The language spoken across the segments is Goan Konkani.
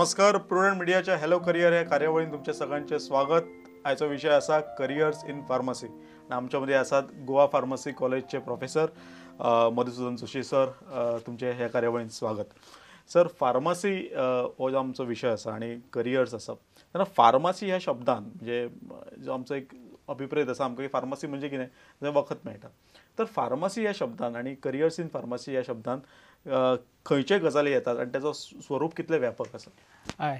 नमस्कार, प्रुडंट मिडियाच्या हॅलो करियर ह्या कार्यावळीन तुमचे सगळ्यांचे स्वागत। आयचो विशय आसा करियर्स इन फार्मसी आनी आमच्या मदीं आसात गोवा फार्मसी कॉलेजचे प्रोफेसर मधुसूदन जोशी सर। तुमचे ह्या कार्यावळीन स्वागत। सर, फार्मसी हो जो आमचो विशय आसा आनी करियर्स आसा तेन्ना फार्मसी ह्या शब्दान म्हणजे जो आमचो एक अभिप्रेत आसा आमकां की फार्मसी म्हणजे कितें जें वखद मेळटा, तर फार्मसी ह्या शब्दान आनी करियर्स इन फार्मसी ह्या शब्दान खंयचे गजाली येतात आनी तेजो स्वरूप कितलें व्यापक आसा? हय,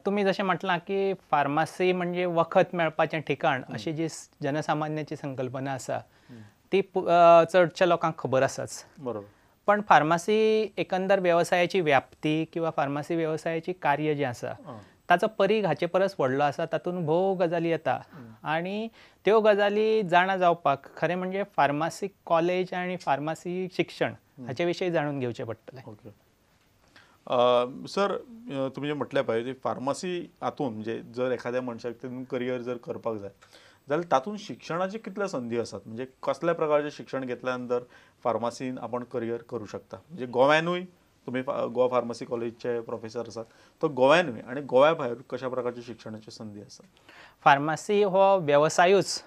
तुमी जशें म्हटलां की फार्मासी म्हणजे वखद मेळपाचें ठिकाण अशी जी जनसामान्याची संकल्पना आसा ती चडशा लोकांक खबर आसाच, बरोबर। पण फार्मासी एकंदर वेवसायाची व्याप्ती किंवा फार्मासी वेवसायाची कार्य जें आसा ताचो परीघ हाचे परस व्हडलो आसा, तातूंत भोव गजाली येता आनी त्यो गजाली जाणा जावपाक खरें म्हणजे फार्मासी कॉलेज आनी फार्मासी शिक्षण हाचे विशयी जाणून घेवचें पडटलें। ओके सर, तुमी जें म्हटलें पळय ती फार्मासी हातून म्हणजे जर एखाद्या मनशाक तितून करियर जर करपाक जाय जाल्यार तातूंत शिक्षणाची कितल्या संदी आसात, म्हणजे कसल्या प्रकारचें शिक्षण घेतल्या नंतर फार्मासीन आपण करियर करूं शकता? म्हणजे गोव्यानूय तुमी गोवा फार्मसी कॉलेजचे प्रोफेसर आसात, तो गोव्यानूय आनी गोव्या भायर कशा प्रकारची शिक्षणाची संदी आसा? फार्मासी हो वेवसायूच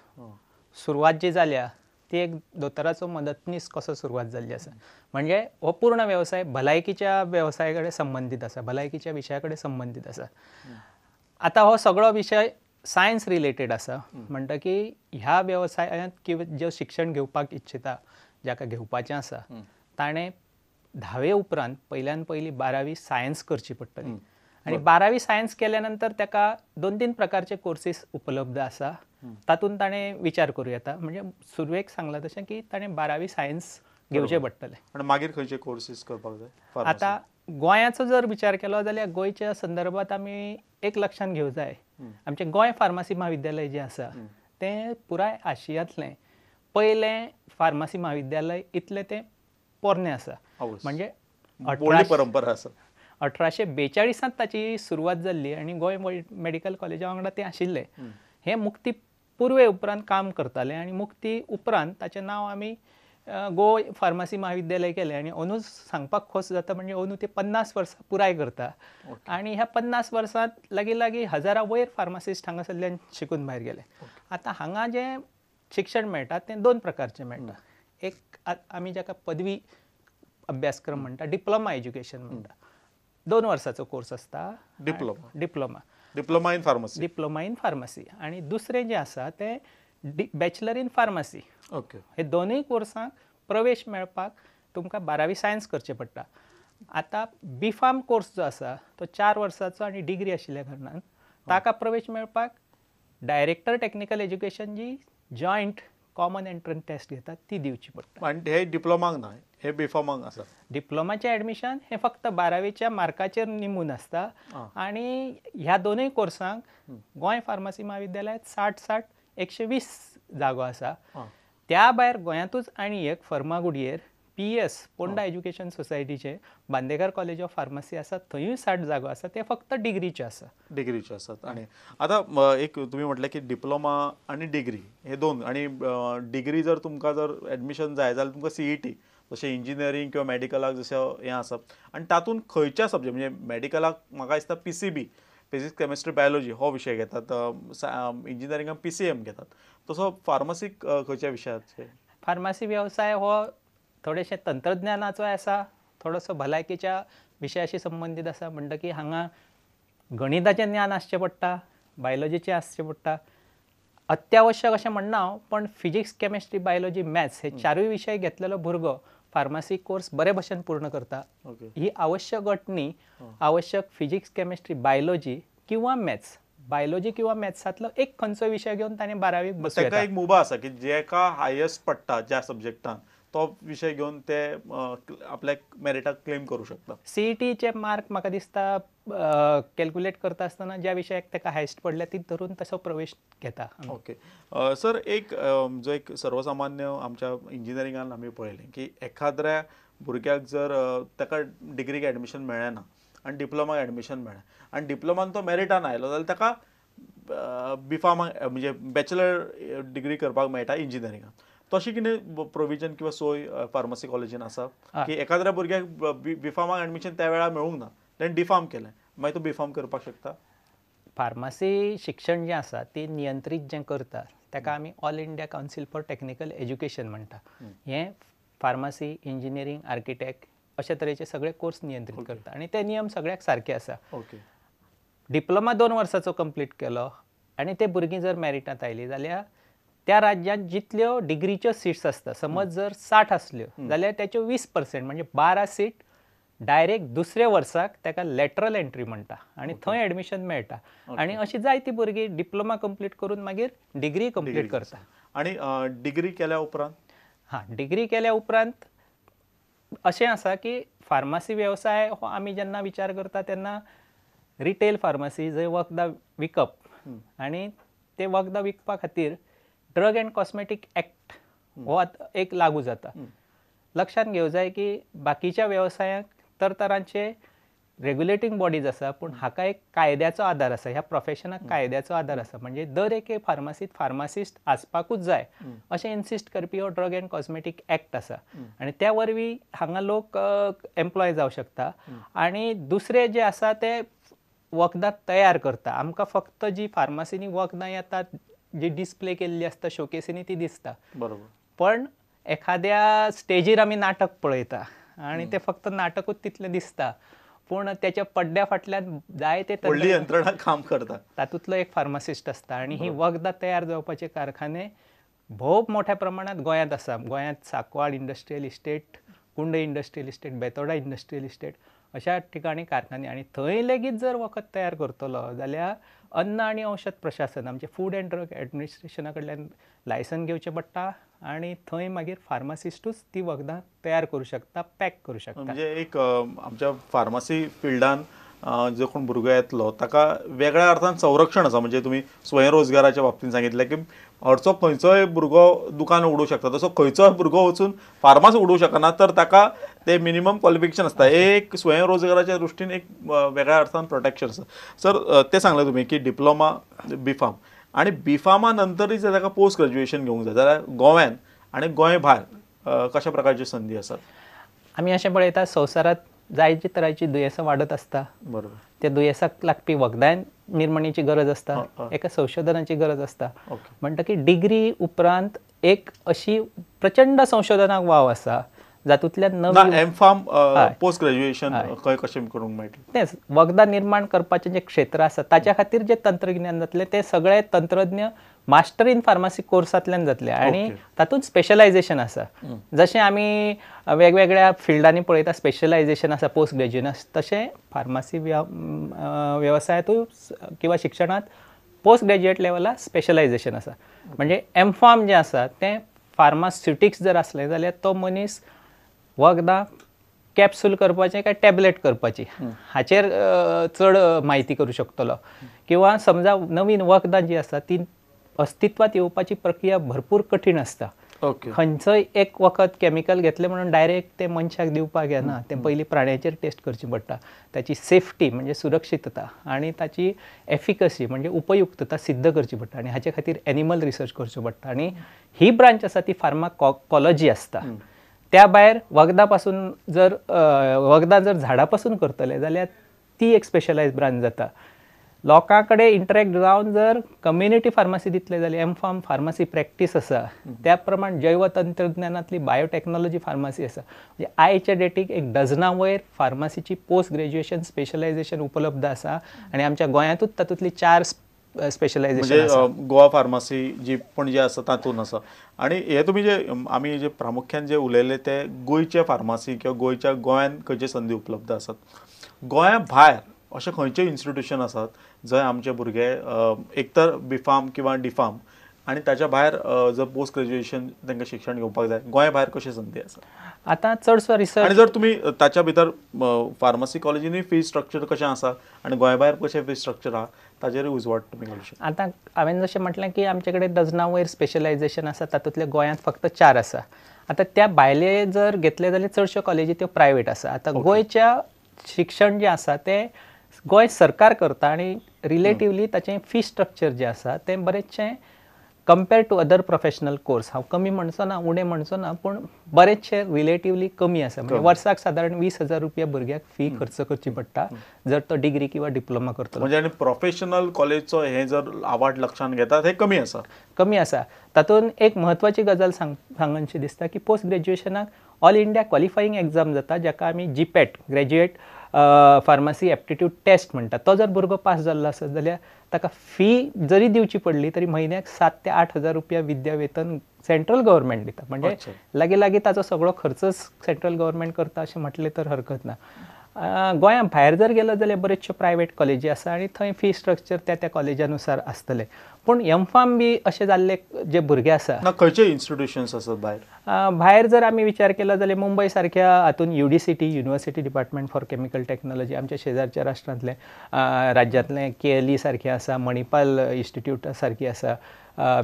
सुरवात जी जाल्या ती एक दोतोराचो मदतनीस कसो सुरवात जाल्ली आसा, म्हणजे हो पूर्ण वेवसाय भलायकीच्या वेवसाया कडेन संबंदीत आसा, भलायकीच्या विशया कडेन संबंदीत आसा। आतां हो सगळो विशय सायन्स रिलेटेड आसा, म्हणटकीर ह्या वेवसायांत किंवा जो शिक्षण घेवपाक इच्छिता, जाका घेवपाचें आसा ताणें धावे उपरांत पयल्यान पयली 12वी सायन्स करची पडटली आनी 12वी सायन्स केल्या नंतर ताका 2-3 प्रकारचे कोर्सीस उपलब्ध आसा, तातूंत ताणें विचार करूं येता। म्हणजे सुरवेक सांगलां तशें की ताणें 12वी सायन्स घेवचें पडटलें आनी मागीर खंयचे कोर्सीस करपाक जाय? आतां गोंयाचो जर विचार केलो जाल्यार गोंयच्या संदर्भात आमी एक लक्षांत घेवंक जाय, आमचें गोंय फार्मासी म्हाविद्यालय जें आसा तें पुराय आशियांतलें पयलें फार्मासी म्हाविद्यालय इतलें तें पोरणें आसा, म्हणजे परंपरा आसा। 1842 ताची सुरवात जाल्ली आनी गोंय मेडिकल कॉलेजा वांगडा तें आशिल्लें। हें मुक्ती पुर्वे उपरांत काम करतालें आनी मुक्ती उपरांत ताचें नांव आमी गोंय फार्मासी म्हाविद्यालय केलें आनी अंदूच सांगपाक खोस जाता म्हणजे अंदू ते 50 वर्सां पुराय करता आनी ह्या 50 वर्सांत लागीं लागीं 1000 वयर फार्मासिस्ट हांगासरल्यान शिकून भायर गेले। आतां हांगा जें शिक्षण मेळटा तें 2 प्रकारचें मेळटा, एक आमी जाका पदवी अभ्यासक्रम म्हणटा, डिप्लोमा एज्युकेशन म्हणटा, 2 वर्साचो कोर्स आसता diploma diploma in pharmacy, diploma in pharmacy, आनी दुसरें जें आसा तें बॅचलर इन फार्मासी। ओके, हे दोनूय कोर्सांक प्रवेश मेळपाक तुमकां 12वी सायन्स करचें पडटा। आतां बी फार्म कोर्स जो आसा तो 4 वर्साचो आनी डिग्री आशिल्ल्या कारणान ताका प्रवेश मेळपाक डायरेक्टर टॅक्निकल एज्युकेशन जी जॉयंट कॉमन एंट्रन्स टेस्ट घेतात ती दिवची पडटा। आनी हे डिप्लोमाक ना, हे बी फार्माक आसा। डिप्लोमाचें एडमिशन हें फक्त 12वीच्या मार्काचेर निंबून आसता आनी ह्या दोनूय कोर्सांक गोंय फार्मासी म्हाविद्यालयांत 60-60 120 जागो आसा। त्या भायर गोंयांतूच आनी एक फर्मागुडयेर पीएस पोंडा एज्युकेशन सोसायटीचे बांदेकर कॉलेज ऑफ फार्मासी आसा, थंयूय 60 जागो आसा, ते फक्त डिग्रीचे आसा, डिग्रीचे आसात। आनी आतां एक तुमी म्हटलें की डिप्लोमा आनी डिग्री हे दोन, आनी डिग्री जर तुमकां जर एडमिशन जाय जाल्यार तुमकां CET जशें इंजिनियरींग किंवा मेडिकलाक जशें हें आसा, आनी तातूंत खंयच्या सब्जेक्ट म्हणजे मेडिकलाक म्हाका दिसता PCB physics chemistry biology हो विशय घेतात, इंजिनियरिंगाक PCM घेतात, तसो फार्मासीक खंयच्या विशयाचे? फार्मासी वेवसाय हो थोडेशें तंत्रज्ञानाचो आसा, थोडोसो भलायकेच्या विशयाशी संबंदीत आसा, म्हणटकीर हांगा गणिताचें ज्ञान आसचें पडटा, बायोलॉजीचें आसचें पडटा, अत्यावश्यक अशें म्हणना हांव, पण फिजिक्स केमिस्ट्री बायोलॉजी मॅथ्स हे 4ूय विशय घेतलेलो भुरगो फार्मासी कोर्स बरे भशेन पूर्ण करता। ही आवश्यक अट न्ही, आवश्यक फिजिक्स केमिस्ट्री बायोलॉजी किंवा मॅथ्स, बायोलॉजी किंवा मॅथ्सांतलो एक खंयचो विशय घेवन ताणें 12वीक बसूं येता। ताका एक मुभा आसा की जेका हायस्ट पडटा ज्या सब्जेक्टान तो विशय घेवन ते आपल्याक मेरिटाक क्लेम करूं शकता। CETचे मार्क म्हाका दिसता कॅल्क्युलेट करता आसतना ज्या विशयाक ताका हायस्ट पडल्या ती धरून तसो प्रवेश घेता। ओके सर, एक जो एक सर्वसामान्य आमच्या इंजिनियरिंगान आमी पळयलें की एखाद्र्या भुरग्याक जर ताका डिग्रीक एडमिशन मेळ्ळें ना आनी डिप्लोमाक एडमिशन मेळ्ळें आनी डिप्लोमान तो मेरिटान आयलो जाल्यार ताका बी फार्माक म्हणजे बॅचलर डिग्री करपाक मेळटा इंजिनियरिंगान, तशी कितें प्रोविजन किंवा सोय फार्मासी कॉलेजीन आसा की एखाद्र्या भुरग्याक बी फार्माक एडमिशन त्या वेळार मेळूंक ना, ताणें डी फार्म केलें मागीर तूं बी फार्म करपाक शकता. फार्मासी शिक्षण जें आसा ती नियंत्रीत जें करता ताका आमी All India Council for Technical Education म्हणटा. हें फार्मासी, इंजिनियरींग, आर्किटेक्ट अशे तरेचे सगळे कोर्स नियंत्रीत करता आनी ते नियम सगळ्याक सारके आसा. ओके. डिप्लोमा 2 वर्साचो कंप्लीट केलो आनी ते भुरगीं जर मॅरिटांत आयलीं जाल्यार त्या राज्यांत जितल्यो डिग्रीच्यो सीट्स आसता, समज जर 60 आसल्यो जाल्यार ताच्यो 20% म्हणजे 12 सीट डायरेक्ट दुसऱ्या वर्साक ताका लॅटरल एंट्री म्हणटा आनी थंय एडमिशन मेळटा. आनी अशी जायती भुरगीं डिप्लोमा कंप्लीट करून मागीर डिग्री कंप्लीट करता. आनी डिग्री केल्या उपरांत? हां, डिग्री केल्या उपरांत अशें आसा की फार्मासी वेवसाय हो आमी जेन्ना विचार करता तेन्ना रिटेल फार्मासी जंय वखदां विकप आनी ते वखदां विकपा खातीर ड्रग एंड कॉस्मेटीक एक्ट हो आतां एक लागू जाता. लक्षांत घेवंक जाय की बाकीच्या वेवसायांक तरतरांचे रेग्युलेटींग बॉडीज आसा, पूण हाका एक कायद्याचो आदार आसा, ह्या प्रोफेशनाक कायद्याचो आदार आसा. म्हणजे दर एके फार्मासींत फार्मासिस्ट आसपाकूच जाय अशें इन्सिस्ट करपी हो ड्रग एंड कॉस्मेटीक एक्ट आसा आनी त्या वरवीं हांगा लोक एम्प्लॉय जावं शकता. आनी दुसरे जे आसा ते वखदां तयार करता. आमकां फक्त जी फार्मासींनी वखदां येतात जी डिस्प्ले केल्ली आसता शोकेसींनी ती दिसता, बरोबर, पण एखाद्या स्टेजीर आमी नाटक पळयता आनी ते फक्त नाटकूच तितलें दिसता, पूण त्याच्या पड्ड्या फाटल्यान जायते व्हडली यंत्रणा काम करता, तातूंतलो एक फार्मासिस्ट आसता. आनी ही वखदां तयार जावपाचे कारखाने भोव मोठ्या प्रमाणांत गोंयांत आसा. गोंयांत Sancoale industrial estate, Kundai industrial estate, Betorda industrial estate अशा ठिकाणी कारखाने, आनी थंय लेगीत जर वखद तयार करतलो जाल्यार अन्न आनी औषध प्रशासन आमचें फूड एंड ड्रग एडमिनिस्ट्रेशना कडल्यान लायसन घेवचें पडटा आनी थंय मागीर फार्मासिस्टूच ती वखदां तयार करूं शकता, पॅक करूं शकता. म्हणजे एक आमच्या फार्मासी फिल्डान जो कोण भुरगो येतलो ताका वेगळ्या अर्थान संरक्षण आसा. म्हणजे तुमी स्वयंरोजगाराच्या बाबतींत सांगितलें की हरचो खंयचोय भुरगो दुकान उगडूं शकता, तसो खंयचोय भुरगो वचून फार्मास उगडूं शकना, तर ताका ते मिनिमम क्वॉलिफिकेशन आसता. एक स्वयंरोजगाराच्या दृश्टीन एक वेगळ्या अर्थान प्रोटेक्शन आसा. सर तें सांगलें तुमी की डिप्लोमा बी फार्म आनी बी फार्मा नंतरूय जर ताका पोस्ट ग्रेज्युएशन घेवंक जाय जाल्यार गोव्यान आनी गोंय भायर कशा प्रकारच्यो संदी आसात? आमी अशें पळयता संवसारांत जायते तरांची दुयेंसां वाडत आसता, बरोबर, त्या दुयेंसाक लागपी वखदां निर्मणीची गरज आसता, एका संशोधनाची गरज आसता. म्हणटकीर डिग्री उपरांत एक अशी प्रचंड संशोधनाक वाव आसा जातूंतल्यान नवी एम फार्म पोस्ट ग्रेज्युएशन खंय कशें करूंक मेळटलें? तेंच वखदां निर्माण करपाचें जें क्षेत्र आसा ताच्या खातीर जें तंत्रगिन्यान जातलें तें सगळें तंत्रज्ञ मास्टर इन फार्मासी कोर्सांतल्यान जातलें आनी तातूंत स्पेशलायझेशन आसा. जशें आमी वेगवेगळ्या फिल्डांनी पळयता स्पेशलायझेशन आसा पोस्ट ग्रेज्युएशन, तशें फार्मासी वेवसायांतूय किंवा शिक्षणांत पोस्ट ग्रेज्युएट लेवलार स्पेशलायझेशन आसा. म्हणजे एम फार्म जें आसा तें फार्मास्युटिक्स जर आसलें जाल्यार तो मनीस वखदां कॅप्सूल करपाचें काय टॅबलेट करपाची हाचेर चड म्हायती करूं शकतलो, किंवा समजा नवीन वखदां जीं आसा ती अस्तित्वात येवपाची प्रक्रिया भरपूर कठीण आसता. खंयचोय एक वखद केमिकल घेतलें म्हणून डायरेक्ट तें मनशाक दिवपाक येना, तें पयलीं प्राण्याचेर टेस्ट करची पडटा. ताची सेफ्टी म्हणजे सुरक्षितता आनी ताची एफिकसी म्हणजे उपयुक्तता सिद्ध करची पडटा आनी हाचे खातीर एनिमल रिसर्च करच्यो पडटा. आनी ही ब्रांच आसा ती फार्माकोलॉजी आसता. त्या भायर वखदां पासून जर वखदां जर झाडां पासून करतले जाल्यार ती एक स्पेशलायज ब्रांच जाता. लोकां कडेन इंटरेक्ट जावन जर कम्युनिटी फार्मासी दितले जाल्यार एम फार्म फार्मासी प्रॅक्टीस आसा, त्या प्रमाण जैव तंत्रज्ञानांतली बायोटॅक्नॉलॉजी फार्मासी आसा. म्हणजे आयच्या डेटीक एक डजना वयर फार्मासीची पोस्ट ग्रेज्युएशन स्पेशलायझेशन उपलब्ध आसा आनी आमच्या गोंयांतूच तातूंतली 4 स्पेशलायझेशन आसा. गोवा फार्मासी जी पणजे आसा तातूंत आसा. आनी हे तुमी जे आमी जे प्रामुख्यान जे उलयले ते गोंयचे फार्मासी किंवा गोंयच्या गोंयांत खंयचे संदी उपलब्ध आसात. गोंया भायर अशें खंयचे इन्स्टिट्यूशन आसात जंय आमचे भुरगे एक तर बी फार्म किंवा डी फार्म आनी ताच्या भायर जर पोस्ट ग्रेज्युएशन तांकां शिक्षण घेवपाक जाय, गोंया भायर कशी संदी आसा? आतां चडसो रिसर्च आनी जर तुमी ताच्या भितर फार्मासी कॉलेजींनी फी स्ट्रक्चर कशें आसा आनी गोंया भायर कशें फी स्ट्रक्चर आहा ताचेरूय उजवाड तुमी घालूं शकता. आतां हांवें जशें म्हटलें की आमचे कडेन डजना वयर स्पेशलायझेशन आसा, तातूंतले गोंयांत फक्त 4 आसा. आतां त्या भायले जर घेतले जाल्यार चडश्यो कॉलेजी त्यो प्रायवेट आसा. आतां गोंयच्या शिक्षण जें आसा तें गोंय सरकार करता आनी रिलेटिवली ताचें फी स्ट्रक्चर जें आसा तें बरेचशें Compare to other professional course हांव कमी म्हणचो ना, उणें म्हणचो ना, पूण बरेचशे रिलेटिवली कमी आसा. म्हणजे वर्साक सादारण 20,000 रुपया भुरग्याक फी खर्च करची पडटा जर तो डिग्री किंवा डिप्लोमा करतलो. म्हणजे आनी प्रोफेशनल कॉलेजचो हे जर आवाज लक्षांत घेतात हे कमी आसा, कमी आसा. तातूंत एक म्हत्वाची गजाल सांगनशी दिसता की पोस्ट ग्रॅज्युएशनाक ऑल इंडिया क्वॉलिफाईंग एग्जाम जाता, जाका आमी GPAT graduate pharmacy aptitude test म्हणटा. तो जर भुरगो पास जाल्लो आसत जाल्यार ताका फी जरी दिवची पडली तरी म्हयन्याक 7 ते 8 हजार रुपया विद्यावेतन सेंट्रल गव्हर्मेंट दिता. म्हणजे लागीं लागीं ताचो सगळो खर्चच सेंट्रल गव्हर्मेंट करता अशें म्हटलें तर हरकत ना. गोंया भायर जर गेलो जाल्यार बऱ्योचश्यो प्रायवेट कॉलेजी आसा आनी थंय फी स्ट्रक्चर त्या त्या कॉलेजानुसार आसतलें. पूण एम फार्म बी अशे जाल्ले जे भुरगे आसा, ना खंयचे इन्स्टिट्युशन्स आसात भायर? भायर जर आमी विचार केलो जाल्यार मुंबय सारक्या हातून UDCT, University Department for Chemical Technology, आमच्या शेजारच्या राष्ट्रांतलें, राज्यांतलें KLE सारकें आसा, मणिपाल इन्स्टिट्यूट सारकी आसा,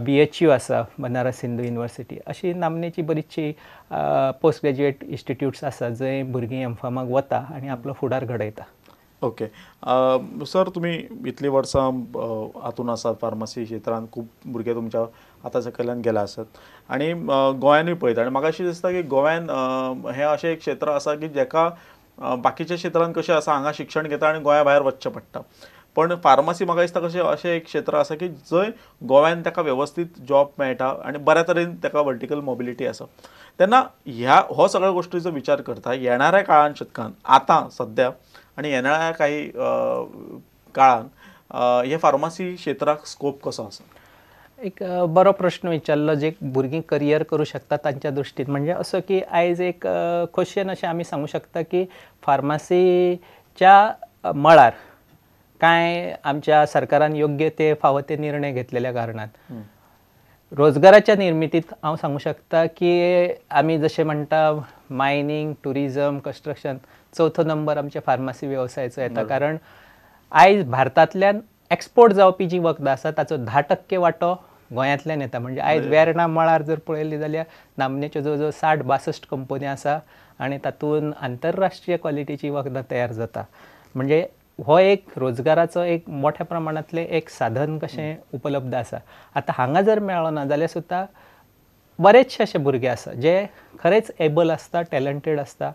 BHU आसा, बनारस हिंदू युनिवर्सिटी, अशी नामनेची बरीचशी पोस्ट ग्रॅज्युएट इन्स्टिट्यूट्स आसा जंय भुरगीं एम फार्माक वता आनी आपलो फुडार घडयता. ओके सर, तुमी इतलीं वर्सां हातून आसात, फार्मासी क्षेत्रांत खूब भुरगे तुमच्या हाता सकयल्यान गेले आसत आनी गोंयानूय पळयता आनी म्हाका अशें दिसता की गोंयान हें अशें एक क्षेत्र आसा की जेका बाकीच्या क्षेत्रांत कशें आसा, हांगा शिक्षण घेता आनी गोंया भायर वचचें पडटा, पण फार्मासी म्हाका दिसता कशें अशें एक क्षेत्र आसा की जंय गोंयान ताका वेवस्थीत जॉब मेळटा आनी बऱ्या तरेन ताका वर्टिकल मोबिलिटी आसा. तेन्ना ह्या हो सगळ्या गोश्टीचो विचार करता येणाऱ्या काळान शतकान आतां सद्या आनी येणाऱ्या काही काळान हे फार्मासी क्षेत्राक स्कोप कसो आसा? एक बरो प्रश्न विचारलो. जे भुरगीं करियर करूं शकता तांच्या दृश्टीन, म्हणजे असो की आयज एक खोशयेन अशें आमी सांगूं शकता की फार्मासीच्या मळार कांय आमच्या सरकारान योग्य ते फावो ते निर्णय घेतलेल्या कारणान रोजगाराच्या निर्मितीत हांव सांगूं शकता की आमी जशें म्हणटा मायनींग, टुरिजम, कन्स्ट्रक्शन, चवथो नंबर आमच्या फार्मासी वेवसायाचो येता. कारण आयज भारतांतल्यान एक्सपोर्ट जावपी जी वखदां आसा ताचो 10% वांटो गोंयांतल्यान येता. म्हणजे आयज वेर्णा मळार जर पळयलें जाल्यार नामनेच्यो जवळ जवळ 60-62 कंपन्यो आसा आनी तातूंत आंतरराष्ट्रीय क्वॉलिटीची वखदां तयार जाता. म्हणजे हो एक रोजगाराचो एक मोठ्या प्रमाणांतलें एक साधन कशें उपलब्ध आसा. आतां हांगा जर मेळ्ळो ना जाल्यार सुद्दां बरेचशे अशे भुरगे आसा जे खरेंच एबल आसता, टॅलंटेड आसता.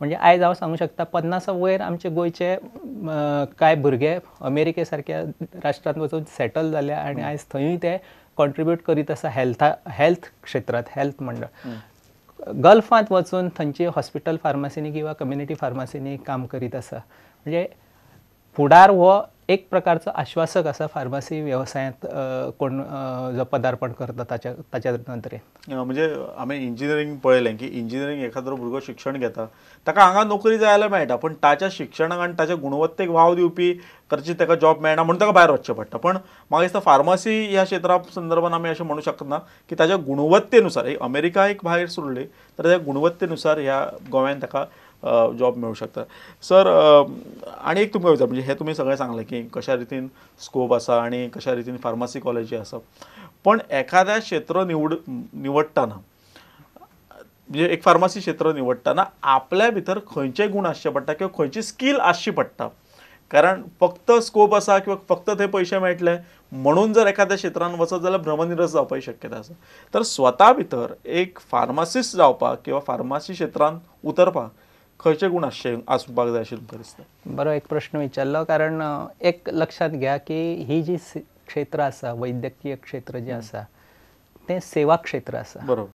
म्हणजे आयज हांव सांगूं शकता 50 वयर आमचे गोंयचे कांय भुरगे अमेरिके सारक्या राष्ट्रांत वचून सेटल जाल्या आनी आयज थंयूय ते कॉन्ट्रिब्यूट करीत आसा हेल्थ क्षेत्रांत. हेल्थ मंडळ गल्फांत वचून थंयची हॉस्पिटल फार्मासीनी किंवा कम्युनिटी फार्मासीनी काम करीत आसा. म्हणजे फुडार हो एक प्रकारचो आश्वासक आसा फार्मासी वेवसायांत कोण जो पदार्पण करता ताच्या ताच्या नदरेन. म्हणजे आमी इंजिनियरींग पळयलें की इंजिनियरींग एखादो भुरगो शिक्षण घेता, ताका हांगा नोकरी जाय जाल्यार मेळटा, पण ताच्या शिक्षणाक आनी ताच्या गुणवत्तेक वाव दिवपी कदाचित ताका जॉब मेळना म्हणून ताका भायर वचचें पडटा. पण म्हाका दिसता फार्मासी ह्या क्षेत्रा संदर्भात आमी अशें म्हणू शकना की ताच्या गुणवत्तेनुसार एक अमेरिका एक भायर सोडली तर ताच्या गुणवत्तेनुसार ह्या गोंयान ताका जॉब मेळूं शकता. सर, आनी एक तुमकां विचार, म्हणजे हें तुमी सगळें सांगलें की कशा रितीन स्कोप आसा आनी कशा रितीन फार्मासी कॉलेजी आसा, पण एखाद्या क्षेत्र निवडटाना, म्हणजे एक फार्मासी क्षेत्र निवडटाना आपल्या भितर खंयचे गूण आसचे पडटा किंवा खंयची स्कील आसची पडटा? कारण फक्त स्कोप आसा किंवा फक्त थंय पयशे मेळटले म्हणून जर एखाद्या क्षेत्रान वचत जाल्यार भ्रमनिरस जावपाची शक्यता आसा. तर स्वता भितर एक फार्मासिस्ट जावपाक किंवा फार्मासी क्षेत्रान उतरपाक खंयचे गूण आसपाक जाय अशें तुमकां दिसता? बरो एक प्रश्न विचारलो. कारण एक लक्षांत घ्या की ही जी क्षेत्र आसा, वैद्यकीय क्षेत्र जें आसा तें सेवा क्षेत्र आसा. बरोबर.